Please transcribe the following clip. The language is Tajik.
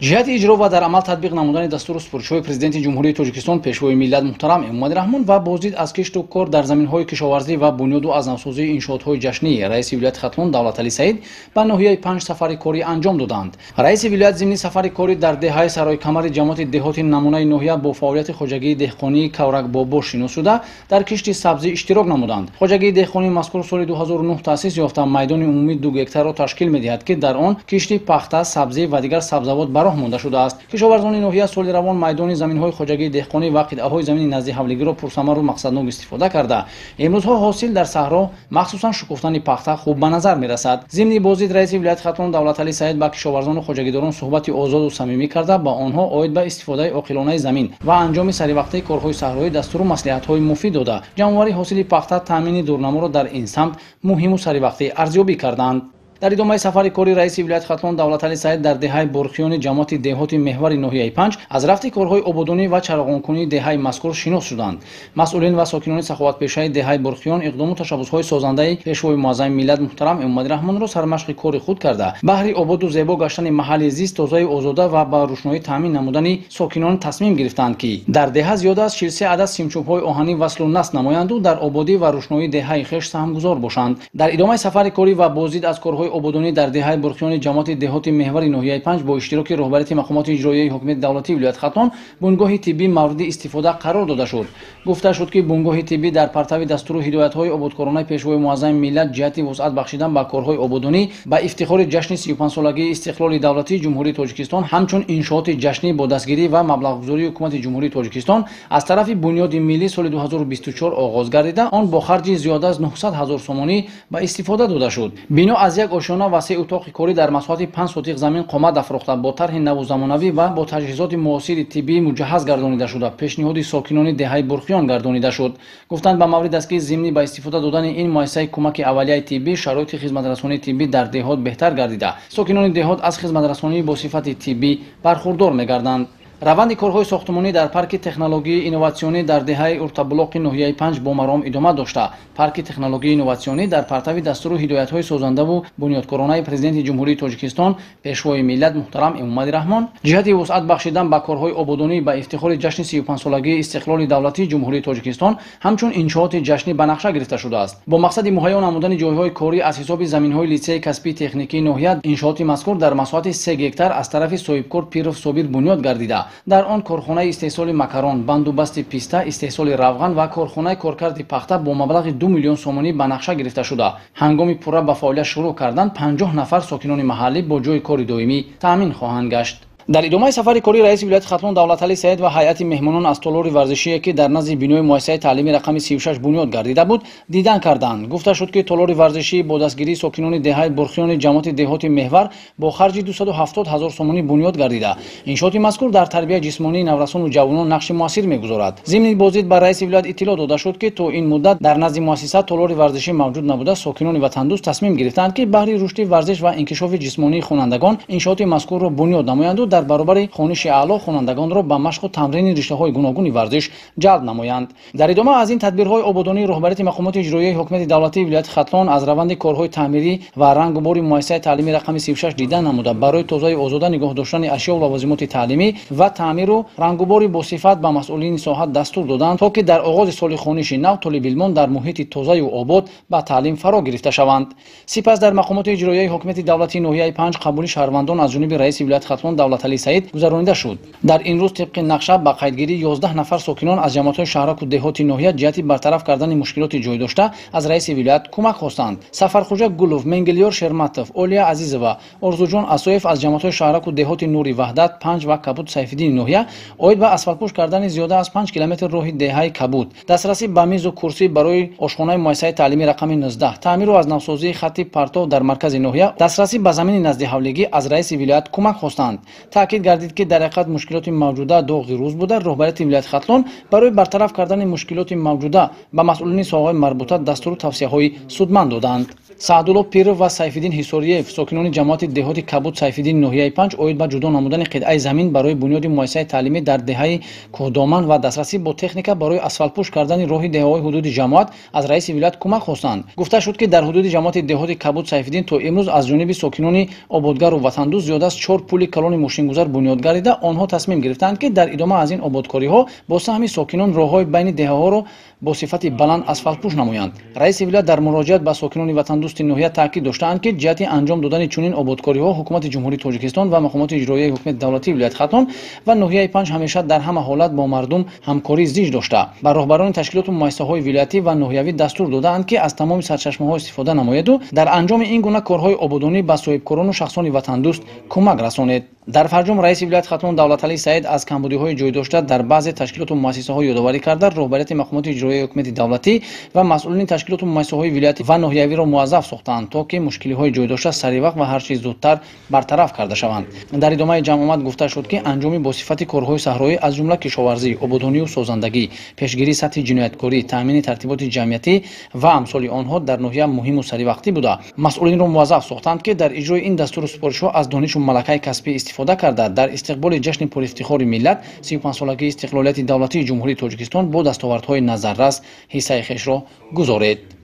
Ҷиҳати иҷро ва дар амал татбиқ намудани дастуру супоришҳои Президенти Ҷумҳурии Тоҷикистон, Пешвои миллат муҳтарам Эмомалӣ Раҳмон ва боздид аз кишту кор дар заминҳои кишоварзӣ ва бунёду аз навсозии иншоотҳои ҷашнӣ, раиси вилояти Хатлон Давлаталӣ Саид ба ноҳияи Панҷ сафари корӣ анҷом доданд. Раиси вилоят зимни сафари корӣ дар деҳаи Саройкамари ҷамоати деҳоти намунаи ноҳия бо фаъолияти хоҷагии деҳқонии Кавракбобо шинос шуда, дар кишти сабзӣ иштирок намуданд. Хоҷагии деҳқонии мазкур соли 2009 таъсис ёфта, майдони умумии 2 гектарро ташкил медиҳад, ки дар он кишти пахта, сабзӣ ва дигар сабзавот ба роҳ монда шудааст. Кишоварзони ноҳия соли равон майдони заминҳои хоҷагии деҳқонӣ ва қитъаҳои замини назди ҳавлигиро пурсамару мақсаднок истифода карда, имрӯзҳо ҳосил дар саҳро, махсусан шукуфтани пахта, хуб ба назар мерасад. Зимни боздид раиси вилояти Хатлон Давлаталӣ Саид ба кишоварзону хоҷагидорон суҳбати озоду самимӣ карда, ба онҳо оид ба истифодаи оқилонаи замин ва анҷоми саривақтаи корҳои саҳроӣ дастуру маслиҳатҳои муфид дода, ҷамъоварии ҳосили пахта, таъмини дурнаморо дар ин самт муҳиму саривақтӣ арзёбӣ карданд. Дар идомаи сафари кори раиси вилояти Хатлон Давлаталӣ Саид дар деҳаи Бурхиёни ҷамоати деҳоти меҳвари ноҳияи Панҷ аз рафти корҳои ободонӣ ва чароғонкунии деҳаи мазкур шинос шуданд. Масъулин ва сокинони саховатпешаи деҳаи Бурхиён иқдому ташаббусҳои созандаи Пешвои муаззами миллат муҳтарам Эмомалӣ Раҳмонро сармашқи кори худ карда, баҳри ободу зебо гаштани маҳалли зист, тозаю озода ва ба рӯшноӣ таъмин намудани сокинон тасмим гирифтанд, ки дар деҳа зиёда аз 43 адад симчӯбҳои оҳанӣ васлу насб намоянду дар ободӣ ва рӯшноии деҳаи хеш саҳмгузор бошанд. Дар идомаи сафари корӣ ва боздид аз корҳои ободонӣ дар деҳаи Бурхиёни ҷамоати деҳоти меҳвари ноҳияи Панҷ бо иштироки роҳбарияти мақомоти иҷроияи ҳокимияти давлатии вилояти Хатлон бунгоҳи тиббӣ мавриди истифода қарор дода шуд. Гуфта шуд, ки бунгоҳи тиббӣ дар партави дастуру ҳидоятҳои ободкоронаи Пешвои муаззами миллат ҷиҳати вусъат бахшидан ба корҳои ободонӣ ба ифтихори ҷашни 35-солагии истиқлоли давлатии Ҷумҳурии Тоҷикистон ҳамчун иншооти ҷашнӣ бо дастгирӣ ва маблағгузории Ҳукумати Ҷумҳурии Тоҷикистон аз тарафи Бунёди миллӣ соли 2024 оғоз гардида, он бо харҷи зиёда аз 900 ҳазор сомонӣ ба истифода дода шуд. Бино аз як ошёна ва 3 утоқи корӣ дар масоҳати 5 сотиқ замин қомат афрохта, бо тарҳи наву замонавӣ ва бо таҷҳизоти муосири тиббӣ муҷаҳҳаз гардонида шуда, пешниҳоди сокинони деҳаи Бурхиён гардонида шуд. Гуфтанд, ба маврид аст, ки зимни ба истифода додани ин муассисаи кӯмаки аввалияи тиббӣ шароити хизматрасонии тиббӣ дар деҳот беҳтар гардида, сокинони деҳот аз хизматрасонии бо сифати тиббӣ бархурдор мегарданд. Раванди корҳои сохтмонӣ дар парки технологияи инноватсионӣ дар деҳаи Уртаблоқи ноҳияи Панҷ бо маром идома дошта, парки технологияи инноватсионӣ дар партави дастуру ҳидоятҳои созандаву бунёдкоронаи Президенти Ҷумҳурии Тоҷикистон, Пешвои миллат муҳтарам Эмомалӣ Раҳмон ҷиҳати вусъат бахшидан ба корҳои ободонӣ ба ифтихори ҷашни 35-солагии истиқлоли давлатии Ҷумҳурии Тоҷикистон ҳамчун иншооти ҷашнӣ ба нақша гирифта шудааст. Бо мақсади муҳайё намудани ҷойҳои корӣ аз ҳисоби заминҳои литсеи касбии техникии ноҳия иншооти мазкур дар масоҳати 3 гектар аз тарафи соҳибкор Пиров Собир бунёд гардида, дар он корхонаи истеҳсоли макарон, банду басти писта, истеҳсоли равған ва корхонаи коркарди пахта бо маблағи 2 миллион сомонӣ ба нақша гирифта шуда, ҳангоми пурра ба фаъолият шурӯъ кардан 50 нафар сокинони маҳаллӣ бо ҷойи кори доимӣ таъмин хоҳанд гашт. Дар идомаи сафари корӣ раиси вилояти Хатлон Давлаталӣ Саид ва ҳайати меҳмонон аз толори варзишие, ки дар назди бинои муассисаи таълимӣ рақами 36 бунёд гардида буд, дидан карданд. Гуфта шуд, ки толори варзишӣ бо дастгирии сокинони деҳаи Бурхиёни ҷамоати деҳоти меҳвар бо харҷи 270 ҳазор сомонӣ бунёд гардида, иншооти мазкур дар тарбияи ҷисмонии наврасону ҷавонон нақши муассир мегузорад. Зимни боздид ба раиси вилоят иттилоъ дода шуд, ки то ин муддат дар назди муассиса толори варзишӣ мавҷуд набуда, сокинони ватандӯст тасмим гирифтанд, ки баҳри рушди варзиш ва инкишофи ҷисмонии хонандагон иншооти мазкурро бунёд намоянду дар баробари хониши аъло хонандагонро ба машқу тамрини риштаҳои гуногуни варзиш ҷалб намоянд. Дар идома аз ин тадбирҳои ободонии роҳбарияти мақомоти иҷроияи ҳокимияти давлатии вилояти Хатлон аз раванди корҳои таъмирӣ ва рангубори муассисаи таълимӣ рақами 36 дида намуда, барои тозаю озода нигоҳ доштани ашёу лавозимоти таълимӣ ва таъмиру рангубори босифат ба масъулини соҳа дастур доданд, то ки дар оғози соли хониши нав толибилмон дар муҳити тозаю обод ба таълим фаро гирифта шаванд. Сипас дар мақомоти иҷроияи ҳокимияти давлатии ноҳияи Панҷ қабули шаҳрвандон аз ҷониби раиси вилояти Хатлон Давлаталӣ Саид гузаронида шуд. Дар ин рӯз тибқи нақша ба қайдгирии 11 нафар сокинон аз ҷамоатҳои шаҳраку деҳоти ноҳия ҷиҳати бартараф кардани мушкилоти ҷой дошта аз раиси вилоят кӯмак хостанд. Сафархуҷа Гулов, Менгилёр Шерматов, Олия Азизова, Орзуҷон Асоев аз ҷамоатҳои шаҳраку деҳоти Нури Ваҳдат, Панҷ ва Кабуд Сайфиддини ноҳия оид ба асфалтпӯш кардани зиёда аз 5 километр роҳи деҳаи Кабуд, дастрасӣ ба мизу курсӣ барои ошхонаи муассисаи таълимӣ рақами 19, таъмиру аз навсозии хатти партов дар маркази ноҳия, дастрасӣ ба замини назди ҳавлигӣ аз раиси вилоят кӯмак хостанд. Таъкид гардид, ки дар ҳақиқат мушкилоти мавҷуда доғи рӯз буда, роҳбарияти вилояти Хатлон барои бартараф кардани мушкилоти мавҷуда ба масъулини соҳаҳои марбута дастуру тавсияҳои судманд доданд. Саъдулло Пиров ва Сайфиддин Ҳисориев, сокинони ҷамоати деҳоти Кабуд Сайфиддин ноҳияи Панҷ, оид ба ҷудо намудани қитъаи замин барои бунёди муассисаи таълимӣ дар деҳаи Кӯҳдоман ва дастрасӣ бо техника барои асфалтпӯш кардани роҳи деҳаҳои ҳудуди ҷамоат аз раиси вилоят кӯмак хостанд. Гуфта шуд, ки дар ҳудуди ҷамоати деҳоти Кабуд Сайфиддин то имрӯз аз ҷониби сокинони ободгару ватандӯст зиёда аз 4 пули калони мошингузар бунёд гардида, онҳо тасмим гирифтаанд, ки дар идома аз ин ободкориҳо бо саҳми сокинон роҳҳои байни деҳаҳоро бо сифати баланд асфалтпӯш намоянд. Раиси вилоят дар муроҷиат ба сокинони ватандӯсти ноҳия таъкид доштаанд, ки ҷиҳати анҷом додани чунин ободкориҳо ҳукумати Ҷумҳурии Тоҷикистон ва мақомоти иҷроияи ҳукумати давлатии вилояти Хатлон ва ноҳияи Панҷ ҳамеша дар ҳама ҳолат бо мардум ҳамкории зич дошта, ба роҳбарони ташкилоту муассисаҳои вилоятӣ ва ноҳиявӣ дастур додаанд, ки аз тамоми сарчашмаҳо истифода намояду дар анҷоми ин гуна корҳои ободонӣ ба соҳибкорону шахсони ватандӯст кӯмак расонед. Дар фарҷом раиси вилояти Хатлон Давлаталӣ Саид аз камбудиҳои ҷой дошта дар баъзе ташкилоту муассисаҳо ёдоварӣ карда, роҳбарияти мақомоти иҷроияи ҳукумати давлатӣ ва масъулини ташкилоту муассисаҳои вилоятӣ ва ноҳиявиро муваззаф сохтаанд, то ки мушкилиҳои ҷой дошта саривақт ва ҳарчи зудтар бартараф карда шаванд. Дар идомаи ҷамъомад гуфта шуд, ки анҷоми бо сифати корҳои саҳроӣ, аз ҷумла кишоварзӣ, ободонию созандагӣ, пешгирии сатҳи ҷинояткорӣ, таъмини тартиботи ҷамъиятӣ ва амсоли онҳо дар ноҳия муҳиму саривақтӣ буда, масъулинро муваззаф сохтанд, ки дар иҷрои ин дастуру супоришҳо аз донишу малакаи касбӣ истифода карда, дар истиқболи ҷашни пурифтихори миллат 35-солагии истиқлолияти давлатии Ҷумҳурии Тоҷикистон бо дастовардҳои назаррас ҳиссаи хешро гузоред.